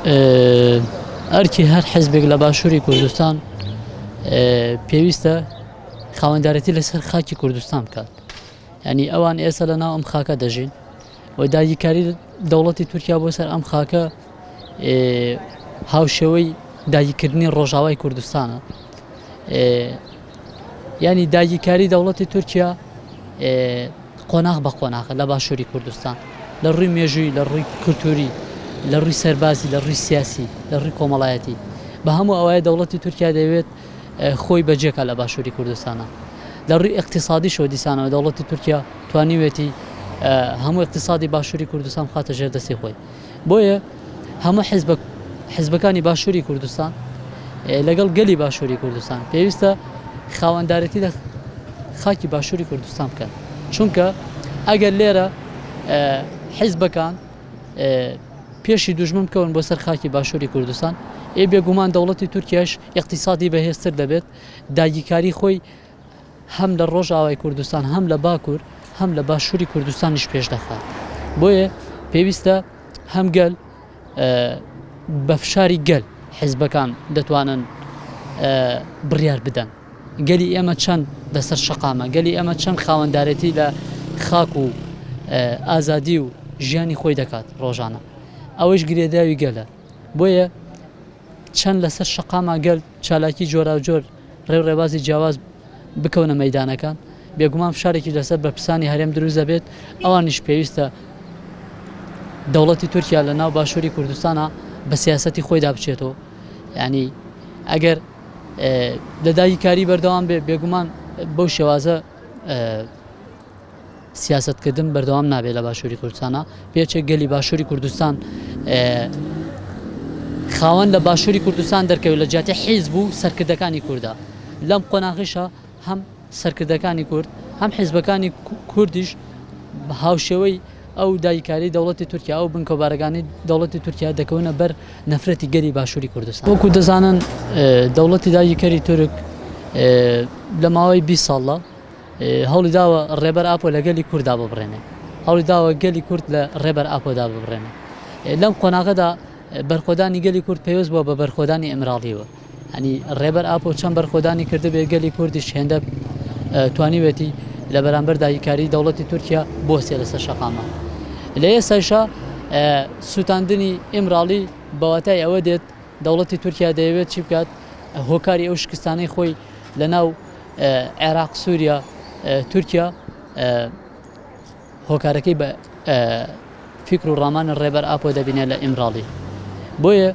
ئەرکی هەر حزبێک لە باشووری کوردستان پێویستە خاوەندارێتی لەسەر خاکی کوردستان بکات ینی ئەوان ئێستا لە ناو ئەم خاکە دەژین و داگیرکاری دەوڵەتی تورکیا بۆ سەر ئەم خاکە هاوشێوەی داگیرکردنی ڕۆژاوای کوردستانە ینی داگیرکاری دەوڵەتی تورکیا قۆناغ بە قۆناغە لە باشووری کوردستان لە ڕووی مێژووی لە ڕووی کولتوری لە ڕووی سەربازی لە ڕووی سیاسی لە ڕووی کۆمەڵایەتی بە هەموو ئەوەیە دەوڵەتی تورکیا دەیەوێت خۆی بەجێکا لە باشووری کوردستانە لە ڕووی اقتصادیشەوە دیسانەوە دەوڵەتی تورکیا توانیوێتی هەموو اقتصادی باشووری کوردستان بخاتە ژێر دەستی خۆی بۆیە هەموو حزبە حزبەکانی باشووری کوردستان لەگەڵ گەلی باشووری کوردستان پێویستە خاوەندارێتی لە خاکی باشووری کوردستان بکەن چونکە ئەگەر لێرە حیزبەکان پێشی دوژمن بکەون بۆ سەر خاکی باشووری کوردستان ئێ بێگومان دەوڵەتی تورکیاش اقتصادی بەهێزتر دەبێت داگیرکاری خۆی هەم لە ڕۆژئاوای کوردستان هەم لە باکوور هەم لە باشووری کوردستانیش پێش دەخات بۆیە پێویستە هەم گەل بە فشاری گەل حیزبەکان دەتوانن بڕیار بدەن گەلی ئێمە چەند لەسەر شەقامە گەلی ئێمە چەند خاوەندارێتی لە خاک و ئازادی و ژیانی خۆی دەکات ڕۆژانە ئەوەیش گرێدراوی گەلە بۆیە چەند لەسەر شەقاما گەل چالاکی جۆراوجۆر ڕێ و ڕێبازی جیاواز بکەونە مەیدانەکان، بێگومان فشارێکیش لەسەر بەرپرسانی هەرێم دروست دەبێت، ئەوانیش پێویستە دەوڵەتی تورکیا لە ناو باشووری کوردستانە بە سیاسەتی خۆیدا بچێتەوە ینی ئەگەر لە داگیرکاری بەردەوام بێ بێگومان بەو شێوازە سیاسەتکردن بەردەوام نابێت لە باشووری کوردستانە پێچێک گەلی باشووری کوردستان خاوەن لە باشووری کوردستان دەرکەوێت لە جیاتی حیزب و سەرکردەکانی کووردا لەم قۆناغیشە هەم سەرکردەکانی کورد هەم حیزبەکانی کوردیش هاوشێوەی ئەو دایکاری دەوڵەتی تورکیا ئەو بنکۆبارەکانی دەوڵەتی تورکیا دەکەونە بەر نەفرەتی گەلی باشووری کوردستان وەکو دەزانن دەوڵەتی داگیرکەری تورک لە ماوەی 20 ساڵە هەوڵی داوە ڕێبەر ئاپۆ لە گەلی کورد داببڕێنێ. هەوڵی داوە گەلی کورد لە ڕێبەر ئاپۆ داببڕێنێ. لەم قۆناغەدا بەرخۆدانی گەلی کورد پەیوەست بووە بە بەرخۆدانی ئیمراڵیەوە. یانی ڕێبەر ئاپۆ چەند بەرخۆدانی کردبێ گەلی کوردیش هێندە توانیوێتی لە بەرامبەر داگیرکاری دەوڵەتی تورکیا بوەستێ لەسەر شەقامە. لە ئێستایشا سووتاندنی ئیمراڵی بە واتای ئەوە دێت دەوڵەتی تورکیا دەیەوێت چی بکات هۆکاری ئەو شکستانەی خۆی لە ناو عێراق سووریا تورکیا هۆکارەکەی بە فیکر و ڕامانە ڕێبەر ئاپۆ دەبینێت لە ئیمراڵی بۆیە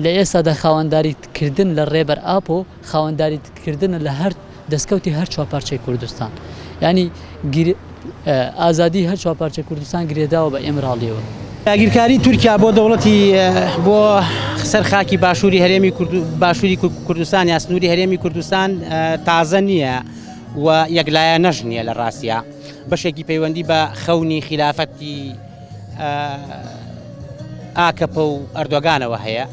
لە ئێستادا خاوەنداری کردن لە ڕێبەر ئاپۆ خاوەنداری کردنە لە هەر دەستکەوتی هەر چوارپارچەی کوردستان یانی ئازادی هەر چوارپارچەی کوردستان گرێداوە بە ئێمراڵیەوە. داگیرکاری تورکیا بۆ دەوڵەتی بۆ سەر خاکی باشووری هەرێمی باشووری کوردستان یا سنووری هەرێمی کوردستان تازە نییە و یەکلایەنەش نییە لە ڕاستە بەشێکی پەیوەندی بە خەونی خیلافەتی ئاکەپە و ئەردۆگانەوە هەیە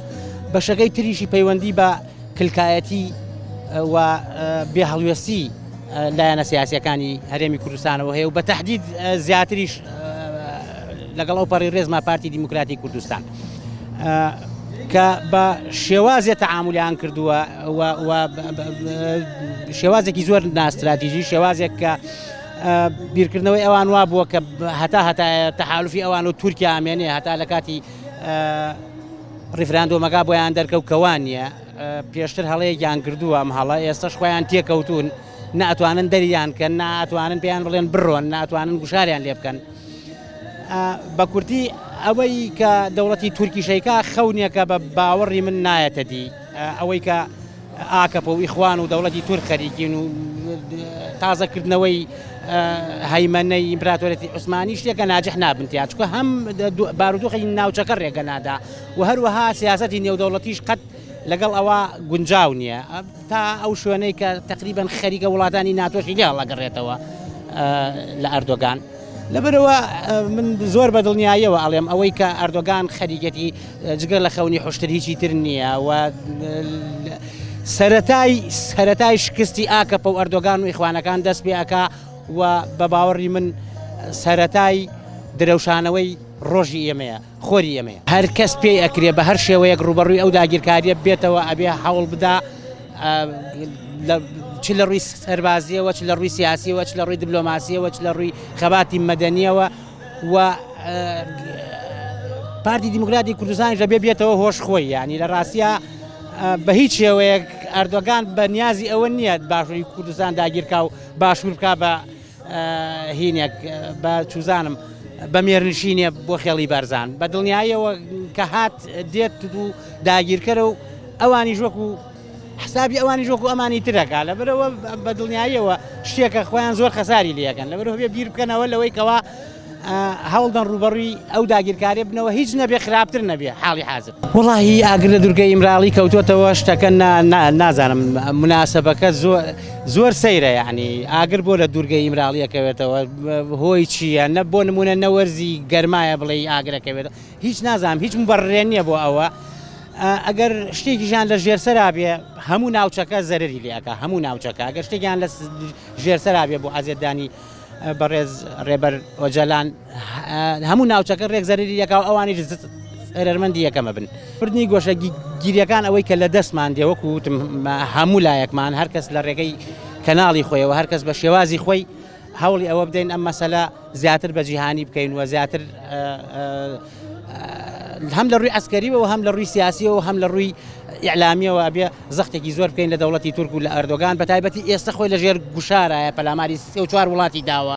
بەشەکەی تریشی پەیوەندی بە کلکایەتی و بێ هەڵوێستی لایەنە سیاسیەکانی هەرێمی کوردستانەوە هەیە و بە تهدید زیاتریش لەگەڵ ئەو پەڕی ڕێزما پارتی دیموکراتی کوردستان کە بە شێوازێ تەعاملیان کردووە شێوازێکی زۆر ناستراتیژی شێوازێک کە بیرکردنەوەی ئەوان وا بووە کە هەتا هەتا تەحالفی ئەوان و تورکیا ئامێنێ هەتا لە کاتی ڕیفراندۆمەکە بۆیان دەرکەوت کە وا نییە، پێشتر هەڵەیەکیان کردووە ئەم هەڵە ئێستەش خۆیان تێکەوتوون، نە ئەتوانن دەریان کەن، نە ئەتوانن پێیان بڵێن بڕۆن، نە ئەتوانن گوشاریان لێ بکەن. بە کورتی ئەوەی کە دەوڵەتی تورکی شەیکا خەونێکە بە باوەڕی من نایەتە دی ئەوەی کە ئاکەپە و ئیخوان و دەوڵەتی تورک خەریکین و تازەکردنەوەی هەیمەنەی ئیمپراتۆرەتی عوسمانی شتێکە ناجح نابن تیا چونکە هەم بارودۆخی ناوچەکە ڕێگە نادا و هەروەها سیاسەتی نێودەوڵەتیش قەت لەگەڵ ئەوە گونجاو نییە تا ئەو شوێنەی کە تقریبان خەریکە وڵاتانی ناتۆشی لێ هەڵەگەڕێتەوە لە ئەردۆگان. لەبەرئەوە من زۆر بە دڵنیاییەوە ئەڵێم ئەوەی کە ئەردۆگان خەریکەتی جگە لە خەونی حوشتر هیچی تر نییە و سەتای سەتای شکستی ئاکەپە و ئەردۆگان و ئیخوانەکان دەست پێ ئەکا و بە باوەڕی من سەتای درەوشانەوەی. ڕۆژی ئێمەیە، خۆری ئێمەیە. هەر کەس پێی ئەکرێ بە هەر شێوەیەک ڕووبەڕووی ئەو داگیرکارییە بێتەوە ئەبێ هەوڵ بدا چ لە ڕووی سەربازییەوە، چ لە ڕووی سیاسییەوە، چ لە ڕووی دبلۆماسییەوە، چ لە ڕووی خەباتی مەدەنییەوە و پارتی دیموکراتی کوردستانیش دەبێ بێتەوە هۆش خۆی یانی لە ڕاستیا بە هیچ شێوەیەک ئەردۆگان بە نیازی ئەوە نییە باشووری کوردستان داگیرکا و باشوور بکا بە هینێک بە چوزانم بە مێرنشینێ بۆ خێڵی بەرزان بە دڵنیاییەوە کە هات دێت و داگیرکەرە و ئەوانیش وەکو حسابی ئەوانیش وەکو ئەمانی ترەکە لەبەرەوە بە دڵنیاییەوە شتێکە خۆیان زۆر خەساری لەکەن لەبەرەوە بێ بیر بکەنەوە لەوەی کەوا هەوڵدەن ڕووبەڕووی ئەو داگیرکاریە بنەوە هیچ نەبێ خراپتر نەبێ حاڵی حازر. وەڵاهی ئاگر لە دورگەی ئیمراڵی کەوتۆتەوە شتەکە نا نا نازانم مناسبەکە زۆر زۆر سەیرە یعنی ئاگر بۆ لە دوورگەی ئیمراڵی ئەکەوێتەوە هۆی چییە نە بۆ نمونە نەوەرزی گەرمایە بڵێ ئاگرەکەوێت هیچ نازانم هیچ مبەڕێ نییە بۆ ئەوە ئەگەر شتێکیشان لە ژێرسەرا بێ هەموو ناوچەکە زەرری لەکە هەموو ناوچەکە ئەگەر شتێکیان لە ژێرسەرا بێ بۆ ئازێتدانی بەڕێز ڕێبەر ئۆجالان هەموو ناوچەکە ڕێک زەرری یەکا و ئەوانیش زەرەرمەندی یەکەمە بن. بردنی گۆشە گیریەکان ئەوەی کە لە دەستمان دێ وەکو وتم هەموو لایەکمان هەر کەس لە ڕێگەی کەناڵی خۆیەوە هەر کەس بە شێوازی خۆی هەوڵی ئەوە بدەین ئەم مەسەلە زیاتر بە جیهانی بکەین و زیاتر هەم لە ڕووی عسکەریەوە هەم لە ڕووی سیاسیەوە هەم لە ڕووی ئیعلامیەوە ئەبێ زەختێکی زۆر بکەین لە دەوڵەتی تورک و لە ئەردۆگان بە تایبەتی ئێستا خۆی لە ژێر گوشارایە پەلاماری سێ و چوار وڵاتی داوە.